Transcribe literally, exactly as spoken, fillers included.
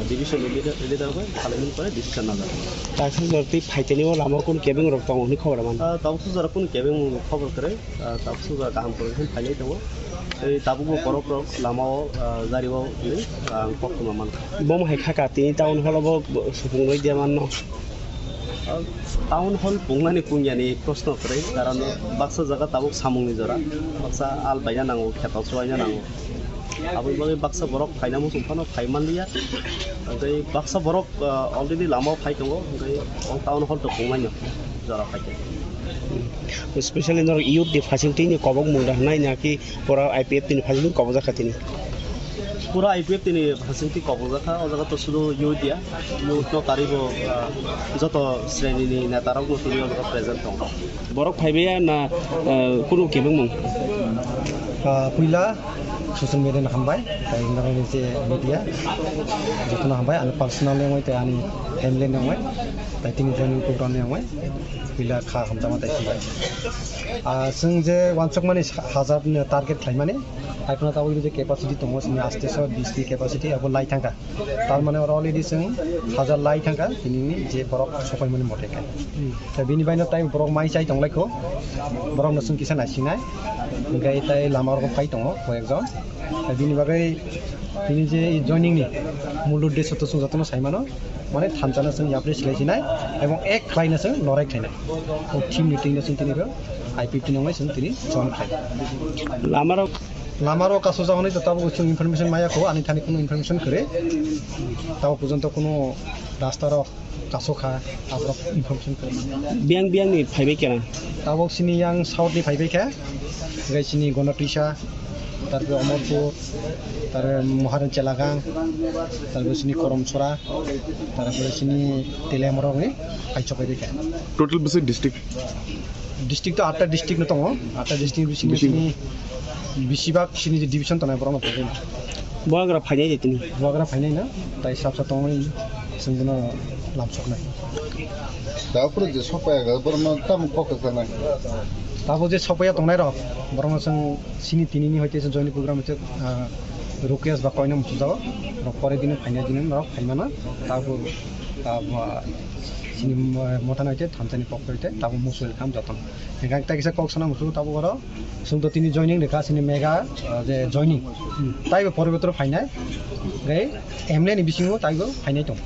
Division leader, leader bai khalai pore decision najak. Taksuk jora twi phaitani o lama kun kebeng rok tongo hwnwi khobor man. Ah, taksuk jora kun kebeng khobor kwrwi, ah, taksuk jora kaham kwrwi khe phailai tongo. Tei tabukbo borok rok lama o, ah, jari o hwnwi, ah, ang kok tongma mankha. Bo hai kha ka tini town hall o bo supung rwi dia manno. Ah, town hall pungnani pungyani proshno kwrwi, karon baksa jaga tabuk samungni jora, baksa al baina nango, kheto chubaina nango. Aboni bagwi baksa borok phaina muchung phano phai manliya. Tei baksa borok, ah, already lama o phai tongo, tei o town hall to pungnaino jora phaikha. Specially norok youth ni facility ni kobok mung da hwnai na ki pura I P F T ni facility kobok jakha tini? Pura I P F T ni facility kobok jakha, o jaga to sudu youth ya, youth no karwi bo, ah, joto sreni ni neta rok no tini o jaga present tongo. Borok phaibai ya na, ah, kunu kebengmung? Ah, puila social media no hambai, tai norok ni je media joto no hambai, ani personal ni wngwi tei ani family ni wngwi, tai tini joining program ni wngwi puila kha hamjakma tai hambai. Ah, chwng je uansukmani sa-, hajar ni target khlaimani, haiphano tabuk je capacity tongo, chini aste so bis ni capacity abo lai thangkha. Tar mane oro already chwng hajar lai thangkha, tini ni je borok sopaimani mote khe. Hmm. Tei bini baino tai borok mai chai tonglaikho, borokno chwng kisa naisinai, hwnkhe tai lama rok phai tongo koyekjon. Tei bini bagwi tini je joining ni mul uddesho to chwng jotono saimano, mane thansa no chwng yapri silai sinai, ebong ek khlai no chwng lorai khlainai. O team ni twi no chwng tini ro I P F T ni wngwi chwng tini join khlai. Lama rok Lama rok kaso jagoni to tabuk chwng information maya kho, ani thani kuno information kwrwi. Tabuk porjonto kuno rasta rok kaso kha, aborok information kwrwi. Biyang biyang ni phaibai kena? Tabuk sini yang south ni phaibai kha, hwnkhe sini Gonatwisa, tarpore Omorpur, tarpore Moharan Chelagang, tarpore sini Koromsora, tarpore sini Teliamurok ni phaichok phaibai kha. Total bwswk district? District to atta district no tongo, atta district bisingo Bisingo. Sini besibak sini je division tongnai borok no phaikhe. Bubagra phainai de tini? Bubagra phainai na, tai sab sab tongmani chwng bono lamsoknai. Tabuk je sopaiya borok no tamo kok kwkharnai? Tabuk je sopaiya tongnai rok, borok no chwng sini tini ni hoite se joining program hoite, ah, request ba koino muchung jago, rok pore dini phainai dini norok phaimano, tabuk, tabuk, ah, sini mo-, motha no hoite thansa ni pokto hoite tabuk muchung welcome jotono. Hingkhe ang tai kisa kok sana muchungo tabuk oro. Chwng to tini joining rikha, chini mega, ah, je joining. Hmm. Taibo poriborton phainai. Hingkhe M L A ni bisingo taibo phainai tong.